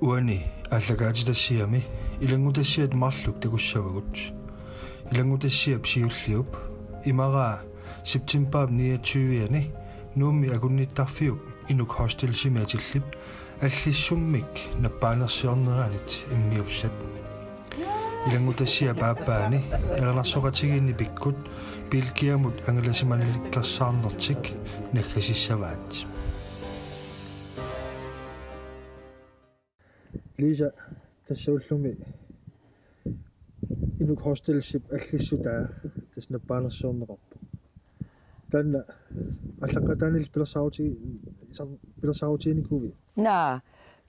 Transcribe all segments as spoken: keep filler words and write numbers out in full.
Uani aallakaatitassiami ilanngutassiat marluk takussavagut. Ilanngutassiap siulliup imaraa septembarip niogtyve-ani Nuummi akunnittarfiup Inuk Hostelsimi atillip allissummik nappaanersiorneranit immiussat. Ilanngutassiap aappaani erinarsoqatigiinni pikkut Belgiamut angalasimanikkersaarnertik naggasissavaat. Lisa, tassa ullumi Inuk Hostelsip allissutaa tassa nappaanersiorneqarpoq. Taanna aallaqqaataaniilli pilersaaruti-, isar-, pilersaarutiginikuuit? Naa,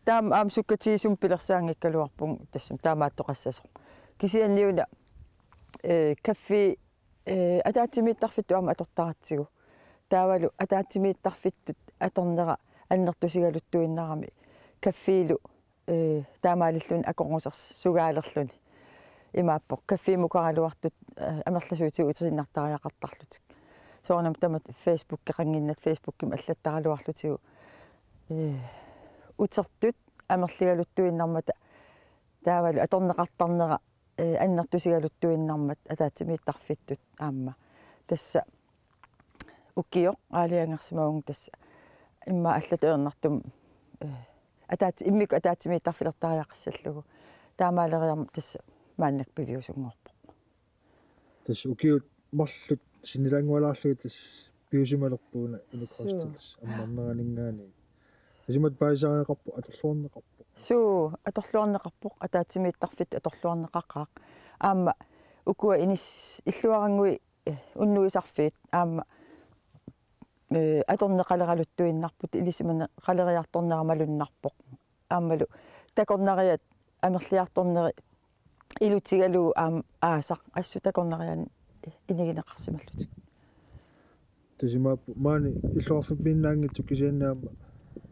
taama aamma sukkatigisumik pilersaanngikkaluarpunga tassami taamaattoqassasoq. Kisianniuna, ee, kaffi, ee, ataatsimiittarfittut aamma atortaratsigu. Taavalu ataatsimiittarfittut atornera annertusigaluttuinnarami kaffiilu, ee, taamaalilluni akornusersugaalersuni. Imaappoq kaffiimukaraluartut, ee, amerlasuutigut utersinnartariaqartarlutik. Soorunami tamatta Facebookeqannginnata Facebookimi allattaraluarlutigu, ee, utertut amerligaluttuinnarmata taavalu atorneqartarnera, ee, annertusigaluttuinnarmat ataatsimiittarfittut aamma. Tassa ukioq aalajangersimavunga tassa immaqa allatut ajornartumik, ee, ataats-, immikkut ataatsimiittarfilertariaqassallugu. Taamaaleriarmat tassa maannakkut piviusunngorpoq. Tassa ukiut marluk sinnilaanngualaarlugit tassa piusimalerpugut una Inuk Suu. Hostels ammarneraninngaanniit. Tassa imatut paasisariaqarpoq, atorluarneqarpoq. Suu, atorluarneqarpoq, ataatsimiittarfittut atorluarneqaqaaq. Aamma ukua inis-, illuarannguit, ee, unnuisarfiit aamma, ee, atorneqaleraluttuinnarput, ilisimaneqaleriartornera malunnarpoq. Aammalu takornariat amerliartorneri ilutigalugu aamma aasaq assut takornarianik inigineqarsimallutik. Tassa imaappoq maani illoqarfimmiinnaanngitsoq kisianni aamma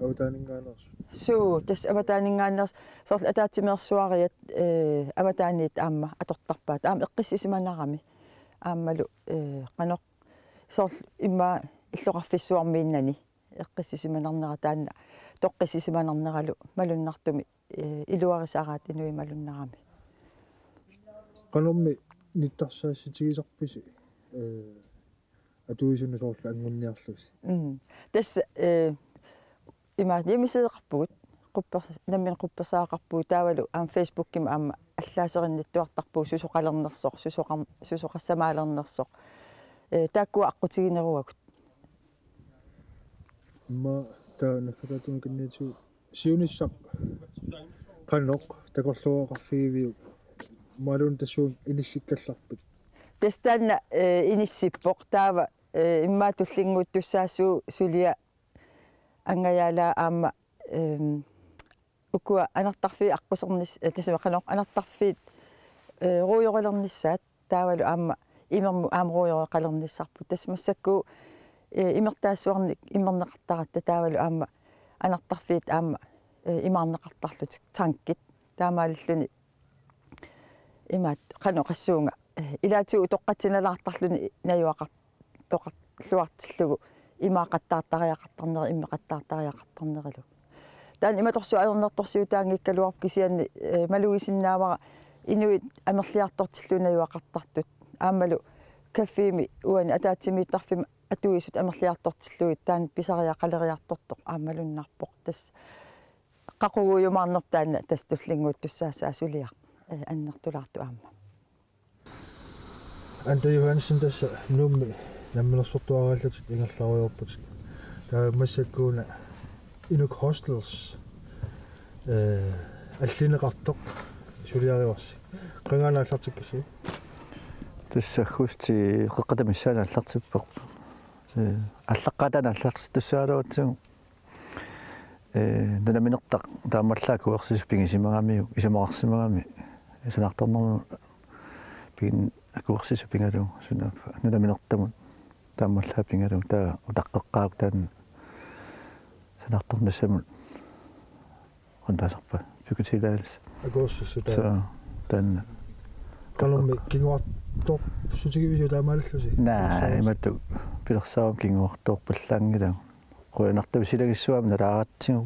avataaninngaanneersut. Suu, tassa avataaninngaanneers-, soorlu ataatsimeersuariat, ee, avataaniit aamma atortarpaat. Aamma eqqissisimanarami. Aammalu, ee, qanoq soorlu immaqa illoqarfissuarmiinnani eqqissisimanarnera taanna toqqissisimanarneralu malunnartumik, ee, iluarisaraat inuit malunnarami. Qanormi nittarsaassitigisarpisi, ee, atuisunut soorlu anguniarlusi? Mm. Tassa, ee, ima hjemmesideqarpugut, quppers-, nammineq quppersaaqarpugut taavalu aamma Facebookimi aamma allaaserinnittuartarpugut susoqalernersoq, susoqar-, susoqassamaalernersoq. Ee, taakkua aqqutigineruagut. Immaqa taava naffataatimukanniitigut siunissaq qanoq takorluugaqarfigiviuk? Imaluunniit tassuuna inissikkallarpit? Tassa taanna, ee, inissippoq taava, ee, immaqa tullinnguuttussaassuugut suliaq angajaalaat aamma, eem, ukua anartarfiit aqqusernis-, ee, tassami qanoq anartarfiit, ee, ruujorilernissaat taavalu aamma imermut aamma ruujoriqalernissarput. Tassa massakkut, ee, imertaassuarnik immerneqartaratta taavalu aamma anartarfiit aamma, ee, imaarneqartarlutik tankit. Taamaalilluni imaat qanoq oqassuunga, ee, ilaatigut utoqqatsinalaartarluni najugaqar-, toqarluartillugu imaaqattaartariaqartarneri immeqattaartariaqartarnerilu. Taanna imatorsuaq ajornartorsiutaanngikkaluarpoq kisianni, ee, malugisinnaavara inuit amerliartortillugit najugaqartartut. Aammalu kaffiimi uani ataatsimiittarfimmi atuisut amerliartortillugit taanna pisariaqaleriartortoq aamma malunnarpoq. Tassa qaquguujumaarnerpoq taanna tassa tullinnguuttussaassaaq suliaq, ee, annertulaartoq aamma. Anda Johansen, tassa Nuummi namminersortuaraallutit ingerlarujoorputit. Taava massakkuuna Inuk Hostels, ee, allineqartoq suliarivarsi. Qangaana aallartikkassiuk? Tassa aggustip qeqqata missaani aallartippoq. Ee, aallaqqaataani aallartittussaagaluarutsigu. Ee, nunaminertaq taamaallaat akuersissut pigisimagamiuk, isumaqarsimagami, sanaartornermut pigin-, akuersissut pigalugu, sunaaffa, nunaminertamut taamaallaat pigalugu, taava utaqqeqqaarput taanna sanaartornissamut, qanoq taasarpaat, pyggetilladelser. Akuersissut taava. Soo, taanna. Qanormi kinguartoorsutigivisiuk taamaalillusi? Naa, pilersaarus-, imatut pilersaarumma kinguartoorpallaanngilagut. Qujanartumik silagissuarmik nalaaratsigu.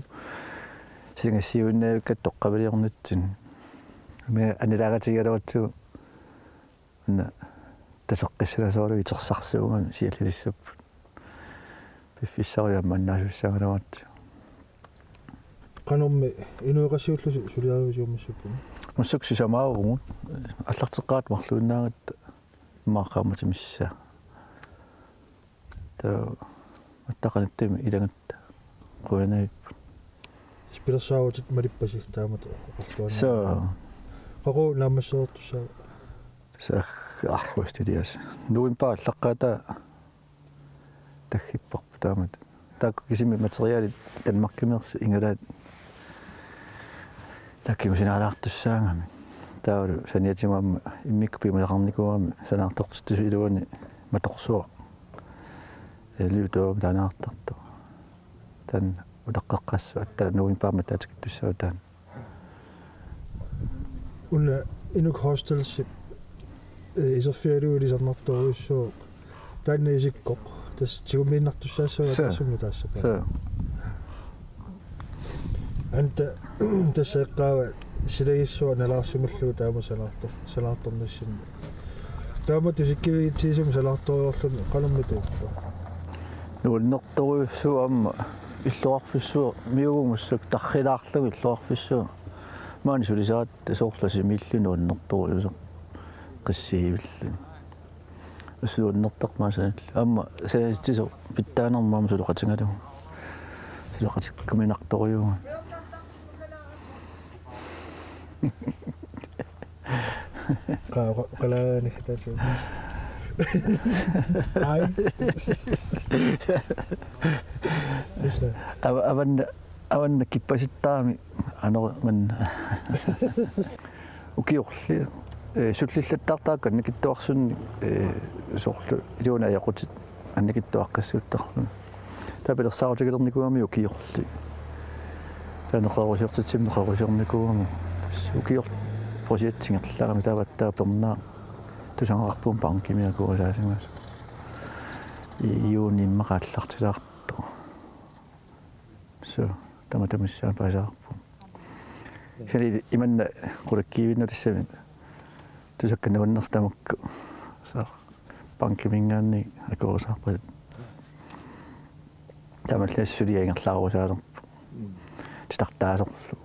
Silingassiuinnaavikka toqqaviliornitsinni. Amiga annilaangatigigaluatsigu una taseqqissanasoralugu itersarsuugami siallilissapput. Piffissarujussuarmik annaasussaagaluaratsigu. Qanormi inuiaqatigiillusi suliarivisiuk massakkut? Massakkut sisamaavugut. Aallarteqqaaratta marluinnaagatta immaqa qaammatit missaa. Taava attaqqanittumi ilagatta qujanarpoq. Pilersaarutit malippasi taamatut oqarluarnanga. Soo. Qaqugu naammassereertussaava? Tassa aggustilias. Novembarip aallaqqaataa taggipparput taamatut. Taakku kisimik materialit Danmarkimiittut ingalaat taakku kingusinaalaartussaagami. Taavalu saniatigut aamma immikkut piumasaqarnikuugami sanaartortitsisut iluanni matorsuaq. Ee, liutuugami taanaartartoq. Taanna utaqqeqqassooq aatsaat novembarip ataatsip kittussaavoq taanna. Una Inuk Hostelsip, eh, iserfigalugu ilisarnartorujussuuvoq. Taanna isikkoq. Tassa tigummiinnartussaassavaa. Soo. Taassuma taassapaa. Soo. Anta tassa eqqaava silagissuaq nalaarsimallugu taama sanaartor-, sanaartornissinni. Taamatut isikkivigitsigisumik sanaartorujoorluni qanormita ippa? Nuannertorujussuuvoq aamma illoqarfissuarmiuuvoq massakkut tarrilaarlugu illoqarfissuaq. Maani sulisaratta soorlu asimiilluni nuannertorujusoq qissiivilluni. Assut nuannertarpoq maani sanilliullugu. Aamma saniatitsisoq pitsaanermut aamma suleqatigalugu. Suleqatikkuminartorujuuvoq. Qa-, qa-, qalaani hitaatsi. Ai. Ava-, avanna, avanna kippasittarami anor-, man. Ukiorli, eh, sullillattaartarakku annikitsuarsunnik, eh, soorlu iluanni ajoqutit annikitsuaqqissuuttarluni. Taava pilersaarutigilernikuugami ukiorli. Taava neqerorusiortitsisumik neqerorusiornikuugami. Ukiorli projekti ingerlaami taava aatsaat Pernaq tusagaqarpugut bankimi akuerisaasimasoq. I-, juunip immaqa aallartilaartoq. Soo, tamatuma missaani paasisaarpugut. Kisianni imanna qulakkiivinnut tassami tusakkat nuannersut tamakku. Soo, bankiminngaanniit akuerisaarpasippoq. Taamaallaat suliaq ingerlaarusaalerpoq. Titartaasorlu.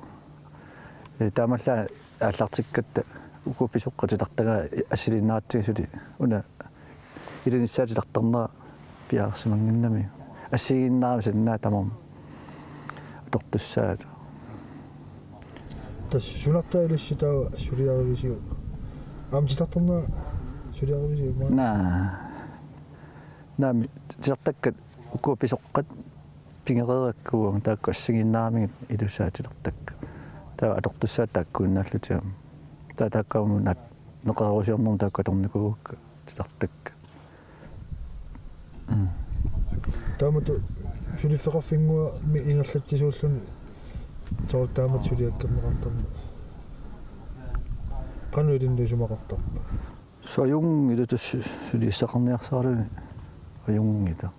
Ee, taamaallaat aallartikkatta uku pisoqqat titartagaat assiliinnaratsigu suli una ilanissaa titartarnera piareersimannginnami. Assigiinnarami sannaat tamarmik atortussaat. Tassa sunartaa ilissi taava suliarivisiuk? Aamma titartarnera suliarivisiuk? Naa. Naamik, titartakkat uku pisoqqat pigereerakku uanga taakku assigiinnaaramigit ilussaat titartakkat. Taava atortussaat taakkuinnaallutik aamma. Taava taakku aamma naak neqerorusiornermut taakku atornikuuakka titartakkat. Mm. Taamatut suliffeqarfinnguamik ingerlatsisuulluni soorlu taamatut suliakkerneqartarneq. Qanoq ilinnut isumaqartarpa? Soo, ajunngilaq tassa suliassaqarniarsaraluni, ajunngilaq.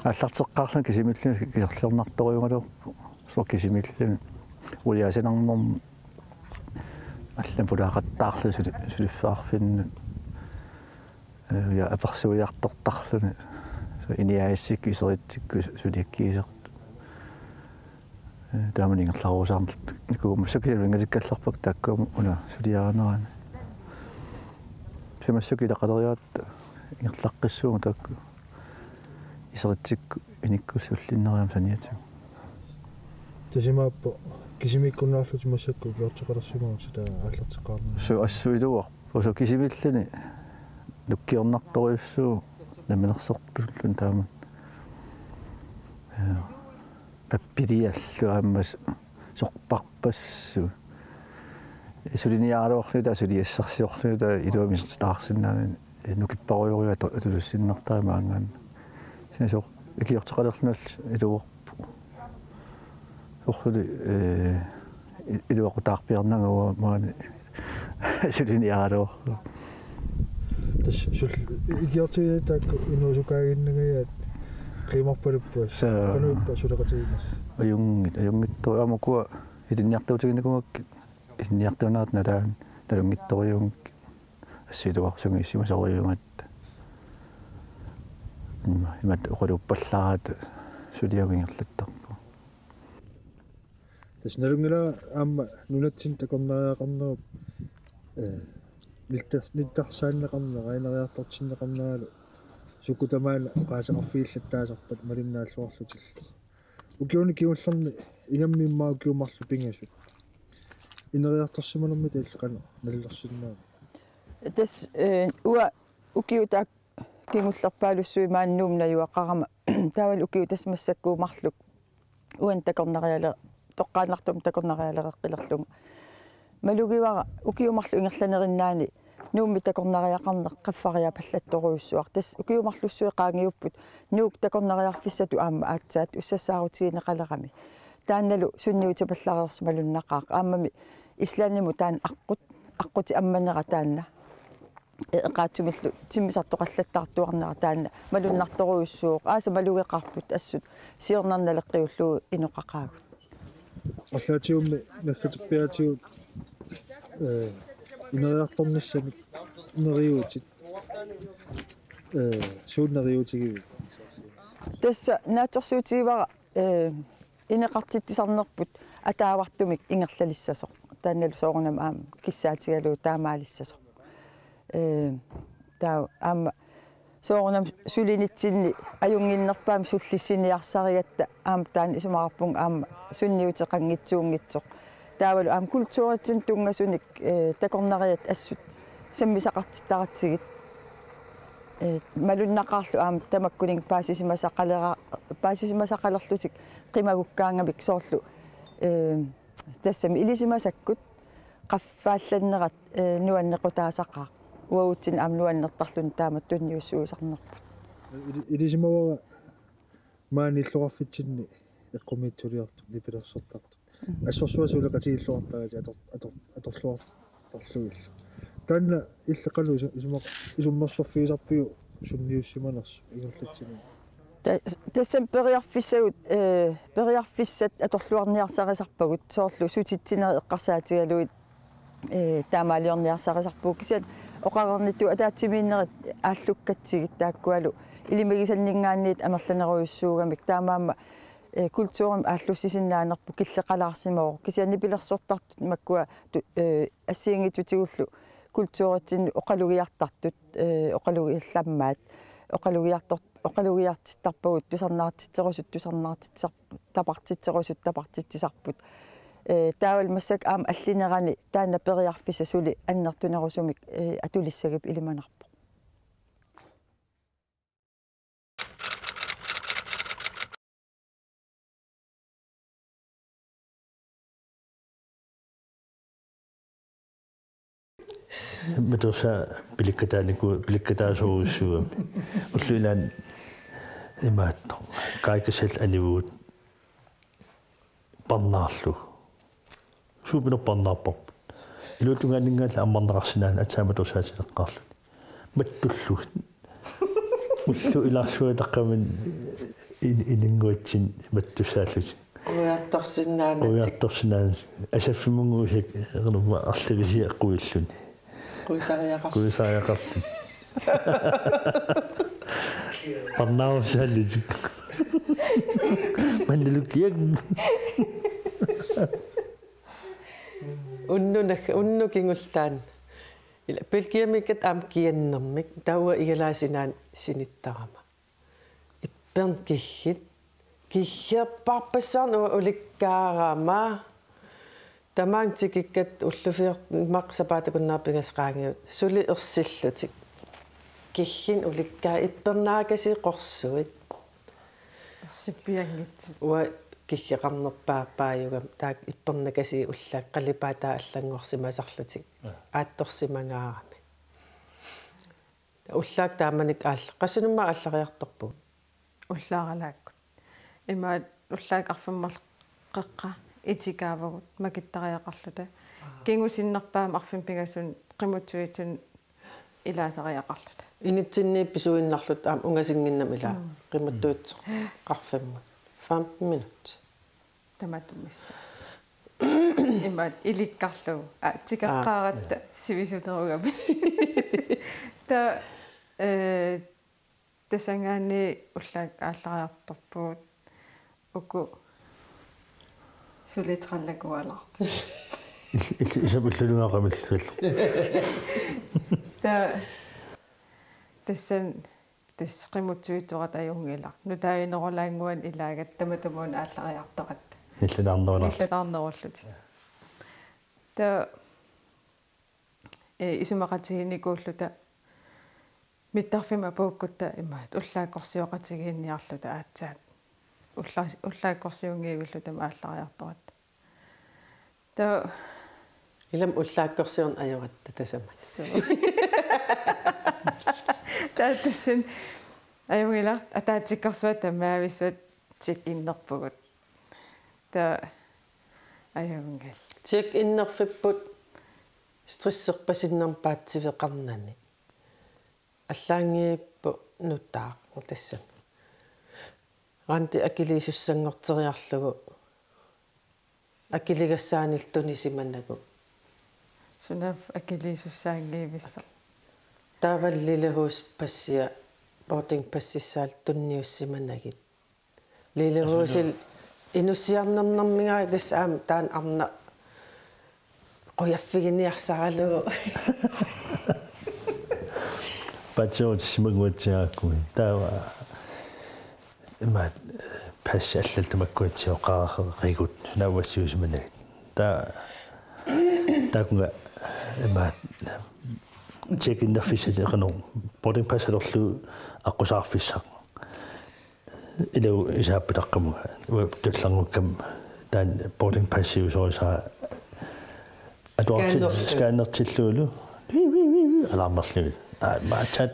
Aallarteqqaarlunga kisimiilluni kiserliornartorujugaluarpoq. Soo, kisimiilluni uliasinarnermut allamik pulaaqattaarluni suli-, suliffeqarfinnut. Ee, ja, apersuiartortarluni. Soo, iniaasikkut iseritsikkut suliakkiisertut. Ee, taamani ingerlarusaarnikuuvoq massakkut ingatikkallarpakka taakku una suliarinerani. Kisianni massakkut ilaqaleriaratta ingerlaqqissuugut taakku iseritsikkut inikkussuullinneriarmata saniatigut. Tassa imaappoq kisimiikkunnaarlutik massakkut ukiorteqalersimavutit taava aallarteqqaarnermi. Suu, assut iluarpoq. Suu, kisimiilluni nukkiornartorujussuuvoq namminersortuulluni taama. Ee, pappiliallu aamma s-, sorpassuit. Suliniaraluarlugit taava suliassarsiorlugit taava iluamik isertitaarsinnaanani, ee, nukipparujorujuit atu-, atusussinnartarput maanngaanniit. Kisianni suu, ikiorteqalerluni allat iluarput. Soorluli, ee, i-, iluaqutaarpiarnanga uanga maani suliniaraluarlunga. Tassa sul-, ikiortigisatit taakku inuusukaaginnangajaat Kimarpaluppa. Sa- Qanoq ippa suleqatigiinnassi? Ajunngit-, ajunngitsoq aamma ukua ilinniartuutiginikuugakkit ilinniartuunerat nalaani nalunngitsorujuunngikkiga assuiluarsugiissimasorujuugatta. Ima, imatut oqaluuppallaaratta suliagut ingerlattarpugut. Tassa nalunngilara aamma nunatsinni takornariaqarnerup, eh, nittar-, nittarsaanneqarnera, ineriartortinneqarneralu sukkut tamaana oqaaseqarfigillattaasarpat malinnaalluarlutillu. Ukiuni kingullerni ingammik immaqa ukiut marluk pingasut ineriartorsimanermita illit qanoq nalilersinnaavit? Tassa, eh, uanga ukiut taakku kingullerpaalussuit maani Nuummut najugaqarama taavalu ukiut tassa massakkut marluk uani takornariale-, toqqaannartumik takornarialeqqilernilunga. Malugivara ukiut marluk ingerlanerinnaani Nuummi takornariaqarneq qaffariaapallattorujussuaq. Tassa ukiut marlussuit qaangiupput Nuuk takornariarfissatut aamma aatsaat ussassaarutigineqalerami. Taannalu sunniutipallareersoq malunnaqaaq. Aammami Islandimut taanna aqqut, aqqutit ammanera taanna. Eqaatsumillu timmisartoqallattaartuarnera taanna malunnartorujussuuvoq. Aasaq malugeqaarput assut siorna naleqqiullugu inoqaqaagut. Arlaatigummi naggatippiaatigut, eh, ineriartornissamik neriuutit, eh, suut neriuutigivigit? Tassa naatsorsuutigivara, eh, ineqartitsisarnerput ataavartumik ingerlalissasoq. Taannalu soorunami aamma kissaatigalugu taamaalissasoq. Eh, taava aamma soorunami sulinitsinni ajunnginnerpaamik sullissiniarsarigatta aamma taanna isumaqarpunga aamma sunniuteqanngitsuunngitsoq. Taavalu aamma kulturitsinnut tunngasunik, eh, takornariat assut sammisaqartittaratsigit. Eh, malunnaqaarlu aamma tamakkuninnga paasisimasaqalera-, paasisimasaqalerlutik qimagukkaangamik soorlu, eh, tassami ilisimasakkut qaffaallannerat, eh, nuannequtaasaqaaq. Uagutsinnut aamma nuannertarluni taamatut tunniussuisarnerput. Ili-, ilisimavara maani illoqarfitsinni eqqumiitsuliortut, nipilersortartut. Mhm. Assorsuaq suleqatigiilluartarakkit ator-, ator-, atorluartarlugillu. Taanna illit qanoq isu-, isumaq-, isummersorfigisarpiuk sunniussimanersoq ingerlatsiminik? Ta-, tassami periarfissagut, eh, periarfissat atorluarniarsarisarpagut, soorlu sutitsinerit eqqarsaatigalugit, eh, taamaaliorniarsarisarpugut. Kisianni oqareernittut ataatsimiinnerit aallukkatsigit taakkualu ilimagisanninngaanniit amerlanerujussuugamik, taamaammat, eh, kulturimik aallussisinnaanerput killeqalaarsimavoq. Kisianni nipilersortartut makkua tu-, eh, assigiinngitsutigullu kulturitsinnut oqalugiartartut, eh, oqalugiallammaat, oqalugiartor-, oqalugiartittarpagut, tusarnaartitserusut, tusarnaartitsisar-, tapartitserusut, tapartitsisarput. Eh, taavalu massakkut aamma allinerani taanna periarfissaq suli annertunerusumik, eh, atulissagippoq ilimanarpoq. Matusa pilikkataaniku-, pilikkataasorujussuugami. Ullut ilaanni imaattoq. Kaikasal anivugut parnaarlugu. Suupinerparnaarparput. Iluatungaaninngaanniit ammarneqarsinnaanani aatsaat matusaatileqqaarluni. Mattullugit. Ullut ilaarsuataqqamini in-, ininnguatsinni mattussaallutik. Quiartorsinnaanatik. Quiartorsinnaanatik. Asaffimunguusik, ernerma arlakisi quilluni. Quisariaqar-. Quisariaqartut. Parnaarusaallutik. Mannilukiak. Unnuk nag-, unnuk kingullermi. Ila Belgiamiikkatta aamma kiannermik, taava igalaasinaana sinittarama. Ippernaat kiggit. Kiggerparpassuarnik u-, ulikkaarama. Tamaanga tikikkatta ullufiormaqsapaatakunnaaq pingasut qaangiut. Suli ersillutik. Kigginik ulikkaat ippernaakasii qorsuit. Ersippianngitsut. Uanga kiggeqarnerpaat paajugami taakku ippernakasii ullaat qalipaataa allanngorsimasarlutik. Aa. Aattorsimangaaramik. Ullaaq taamanikkut aalla-, qassinummaa aallariartorpugut. Ullaaralaakkut. Imaat ullaaq arfineq-marluk qeqqa itikaavagut makittariaqarluta. Aa. Kingusinnerpaamik arfineq-pingasunut qimuttuitsunut ilaasariaqarluta. Initsinniippisuinnarluta aamma ungasinnginnama ilaa. Mm. Qimattuit qarfimma. Femten minut. Tamatuma missaa. Imaat ilikkarlugu. Aa, tikeqqaaratta sivisunerugami. Ta, eh, tassanngaanniit ullaaq aallariartorpugut uku sulitrallakualaarput. Il-, il-, isap illulunga qamilluillu. Ta, tassan, tassa qimuttuittoqartoq ajunngilaq. Nutaavinerulaannguanik ilaagatta tamatumuuna aallariartoqartoq. Nillataarnerulaartoq. Nillataarnerullutik. Ta, eh, isumaqatigiinnikuulluta mittarfimmut apuukkutta imaat ullaakkorsioqatigiinniarluta aatsaat. Ulla-, ullaakkorsiunngivilluta aallariartoqartoq. Ta, ilami ullaakkorsiorneq ajoratta tassami. Suu. Ta tassani ajunngilaq, ataatsikkorsuaq tamaavissuaq check-innerpugut. Ta ajunngilaq. Check-innerfipput stresserpasinnermik paatsiveqarnani. Allaanngippoq nutaaq tassami. Randi akiliisussanngorteriarlugu akiligassaanillu tunisimanagu. Sunaaffa akiliisussaanngivissaq? Taava Lillehuusip passia boardingpassissaallu tunniussimanagit. Lillehuusillu inussiarnernermigai tassa aamma taanna arnaq qujaffiginiarsaralugu. Patsuutissimanguatsiarakku. Taava imaat passi allallu tamakkuatsioqareerikut sunaaffa uassiusimanagit. Ta-, taakunga imaat check-innerfissat eqanor boarding pass atorlugu aqqusaarfissaq. Ilaa isaappitaqqamunga. Uanga tullianngukkama taanna boarding passiusorisara atuarti-, scannertillugulu. Alarmerlugit. Aa, maatsaat.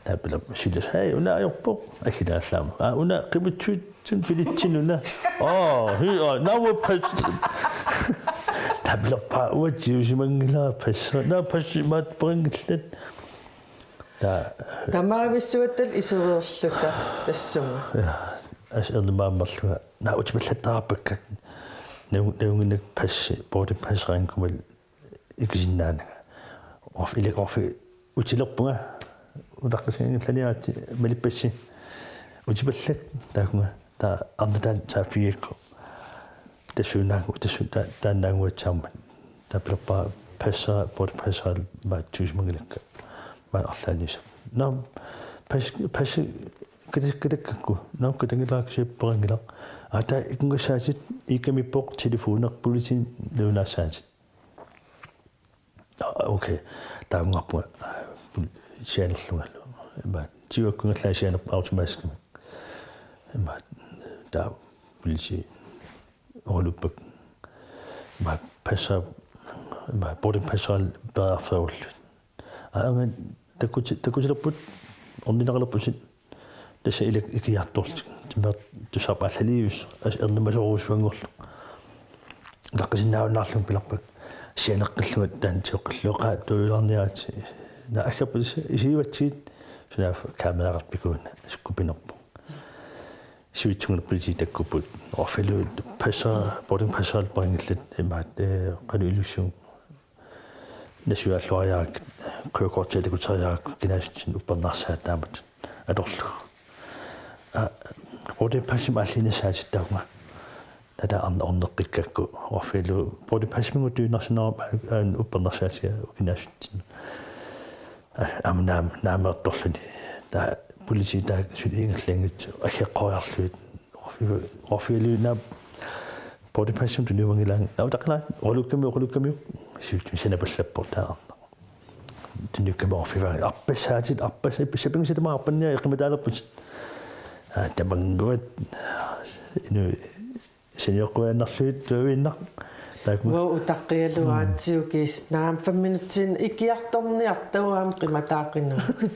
Taava pilappoq silas: "Hej, una ajorpoq." Akilaallaammat. "Aa, una qimuttuitsunik bilitsinuna." "Aa, hi, aa, naua pass." Taava pilerpara: "Uatsiusimanngilara pass. Naa pass imaat peqanngillat." Ta-, tamaavissuattalu isereerluta tassunga. Ja, assut ernumaammerlunga. Naa utipallattaarpakka. Nau-, naunnginnakku passi, boarding pass qaangiukkumala ikisinnaananga. Orf-, ilaa orfi utilerpunga. Utaqqisannginngilara, malippassi. Utipallakka taakunga. Taava arnaq taanna saaffigigakku. Tassuunaannguaq, tassu-, ta-, taannaannguatsiarmat. Taava pilerpara passera, boarding passera maatsuusimanngilakka. Maani arlaanni isap. Naamik, pass-, passi kata-, katakkakku. Naamik, katanngilara, kisianni peqanngilaq. Aa, taava ikunngassaatit, iikamippoq, telefoneq, politiinut nalunaassaatit. Aa, okay. Taanngarpunga, pul-, sianerlungalu. Imaat, tyve-kkungallaat sianerput automatisk. Imaat, taava politi oqaluppakka. Imaat, passa, imaat, boarding passerallu periarfeerullutit. Aa, angan takkuti-, takkutilerput, ornineqalerputit. Tassa ilaa ikiartorlutik. Timmat tusaap aallaliivissaq, assut ernumasorujussuanngorluni. Utaqqisinnaajunnaarlunga pilerpakka. Sianeqqillunga taanna tioqqillunga, qaa tuulaarniaritsi. Naa aggerput isigivatsigit, sunaaffa kameraqarpikuuna sukkupinerpoq. Sivitsunnguaq politiit takkupput. Orfilu passa, boarding passerallu peqanngillat imaat, eh, qanoq ilissi nasualluariarakkit, kørekortia takuteriarakkit kinaassutsinnut uppernarsaat taamatut atorlugu. Aa, boarding passimik aalliinnassaatit taakkunga. Taava arnaq orneqqikkakku orfilu boarding passimut tunineqarsinnaavoq, aa, uppernarsaatiga kinaassutsinnut. Aa, aamma naam-, naameertorluni. Taava politiit taakku suli ingerlaanngitsut aggeqqoriarlugit. Orfi-, orfilu naamik boarding passimut tuniumanngilaannga. Naa utaqqilaarit, oqalukkami, oqalukkami. Sivitsumik sanapallappoq taava arnaq. Tuniukkami orfivaanga. Arpassaatit, arpas-, sapinngisatit tamaat arpanniarit eqqimataalerputit. Aa, tamannguaq. Inuit saniorquinnarlugit tuaviinnaq. Taakku. Uanga utaqqigaluaratsigu kiisa. Naamik, fem minutsiinnaq ikiartorniartagu aamma qimataaqinnagu.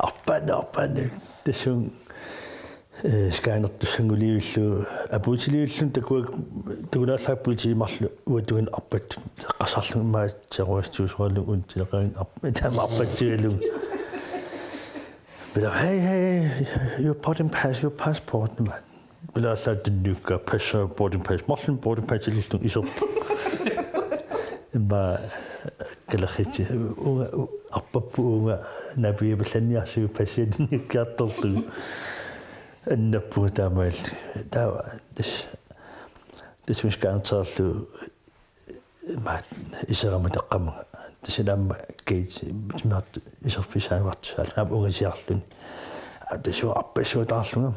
Arpaannaq, arpaannaq. Tassunga Eh, scannertussanngorlugulu, apuutiliulluni takua-, takulaallaat politiit marluk uatugin arpattut eqqarsarlugit, immaqa terroristiusoralugu untileqaagin arp-, taama arpatsigalugu. Bila, "Hey, hey, hey, your boarding pass, your passport." Bila allaat tunniukkaat, "Pas, boarding pass." Marlunnik boarding pass ililluni iserpoq. Immaqa kalerritsi, uunga, u-, arpappu uunga naapigipallanniarsigu passia tunniukkiartorlugu. Annappunga taamaalilluni. Taava tassa, tassa scannerterlugu, imaat, iserama taqqamanga. Tassa aamma gate, timertut iserfissaajuartussaallutik, aamma ungasiarluni. Aa, tassa arpassuataarlunga.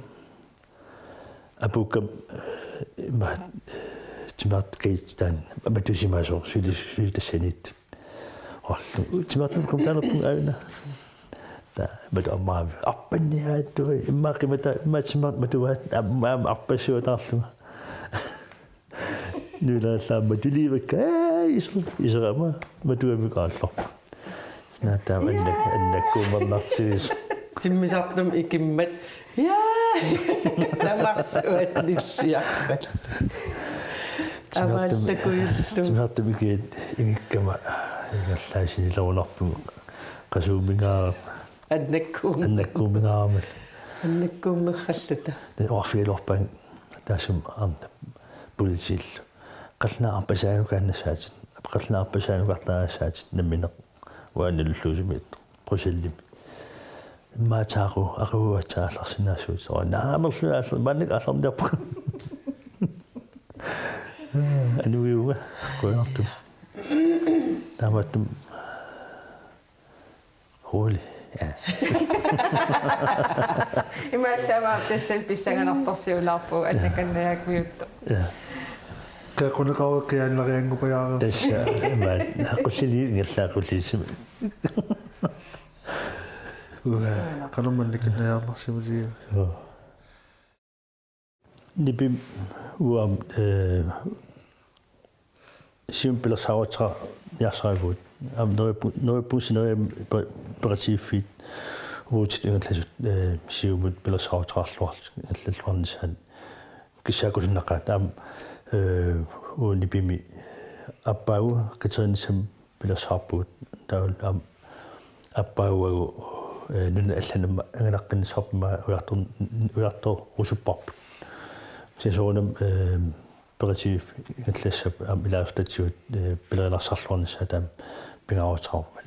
Apuukkami, eh, imaat, eh, timertut gate taanna matusimasoq, suli, suli tassaniittut. Orlu, timertukkut taanerput aajuna. Taava matu ammaami, "Arpanniaattuaq, immaqa qimata, immaqa timertut matuaat", aamma, aamma arpassuataarlunga. Nulaallaammat tuliivakka, "Aa, iser-, iserama, matuamik aalloq." Naa taama annak-, annakkuummernarsui. Timmisartumik ikimmat. "Jaa!" Tamarsuat nilliarpat. Timertumik, amaallakuillu. Timertumik ikiit ingikkama ingerlaasinilerunarpunga. Qasuumingaarama. Annakkuum-. Annakkuumingaarama. Annakkuummerralluta. Tassa oqarfigaluarpaannga taassuma arnaq politiillu. Qallunaat arpasaannukaannassaatit. Qallunaat arpasaannukartariassaatit nammineq. Uanga nalulluusumik procentimik. Immaqa taakku aqaguatsiaallarsinnaassuutit. Soorlu naamerlu aallar-, maannakkut aallarniarpunga. Anugiunga, qujanartumik. Taamaattumik. Rolig. Ja. Imaallaat tassani pissanganartorsiulaarpugut, annakannajaakujuttoq. Ja. Qeqquneqaruit qiaannarianngupajaarerput. Tassa, imaat, qulliliit ingerlaat qullilissamik. Uanga, qanormi annakannajaarnarsimasiuk? Joo. Nipimi uanga, eh, Siumut pilersaaruteqarniarsarivugut. Aamma neriuppu-, neriuppunga sineriammi pe-, peqatigiiffiit uagutsinnut ingerlasut, eh, Siumut pilersaaruteqarluarluta ingerlalluarnissaat kissaakkusunnaqaat. Aamma, eh, uagut Nipimi aappaagu Katerinissami pilersaarpugut. Taavalu aamma aappaagu uagut, eh, nunat allanut aamma angalaqqinnissaarput, aamma ujartor-, ujartorusupparput. Kisianni soorunami, eh, peqatigiiffik ingerlassappat aamma ilaasortatigut, eh, pilerilaarluarnissaat taama pingaaruteqarmat.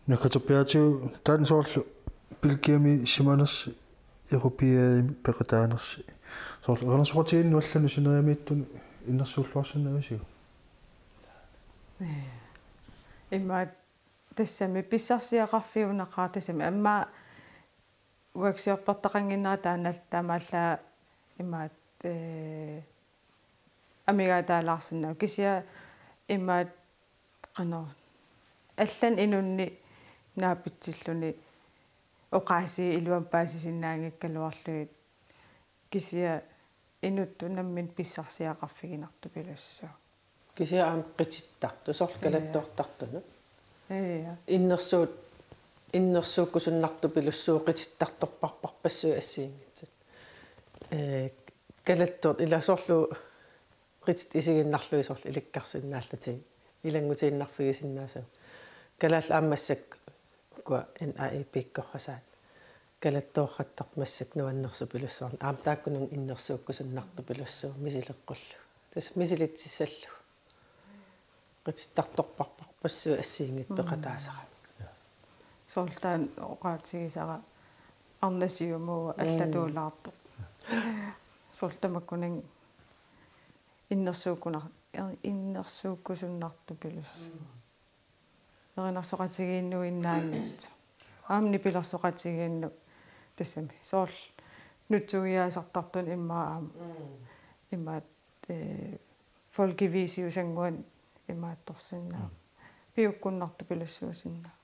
Nyakatserpiaatigut taanna soorlu Belgiami simanersi, Europeami peqataanersi. Soorlu erinarsoqatigiinnut allanut sineriammiittunut innersuulluarsinnaavisiuk? Ee. Immaqa tassami pissarsiaqarfigunaqaaq tassami aamma workshoppertaqannginnera taanna taamaallaat imaat, ee, amigaataalaarsinnaavoq kisianni imaat qanoq allanut inunnik naapitsilluni oqaasii iluamik paasisinnaanngikkaluarlugit kisianni inuttut namminneq pissarsiaqarfiginartupilussuuvoq. Kisianni aamma qitittartut, soorlu kalattoortartunut. Ia. Innersuut, innersuukkusunnartupilussuuvoq qitittartorparparpassuit assigiinngitsut. Ee, kalattoort ila soorlu qitit isigiinnarlugit soorlu ilikkarsinnaallutigit, ilanngutiinnarfigisinnaasugut. Kalaallit aamma massakkut ukua N A I-p-ikkut oqasaat. Kalattoortartut massakkut nuannersupilussuarnik. Aamma taakkununnga innersuukkusunnartupilussuuvoq misileqqullugu. Tassa misilitsissallugu. Qitittartorparparpassuit assigiinngitsut peqataasaramik. Soorlu taanna oqaatigisara arnasiumu allatuulaartoq. Soorlu tamakkuninnga innersuukkunar-, innersuukkusunnartupilussuuvoq. Erinarsoqatigiinnuinnaanngitsoq. Aamma nipilersoqatigiinnut tassami. Soorlu nutsugiaasartartuni immaqa aamma. Imaat, eh, folkeviseussannguanik imaattorsinnaavoq. Piukkunnartupilussuusinnaavoq.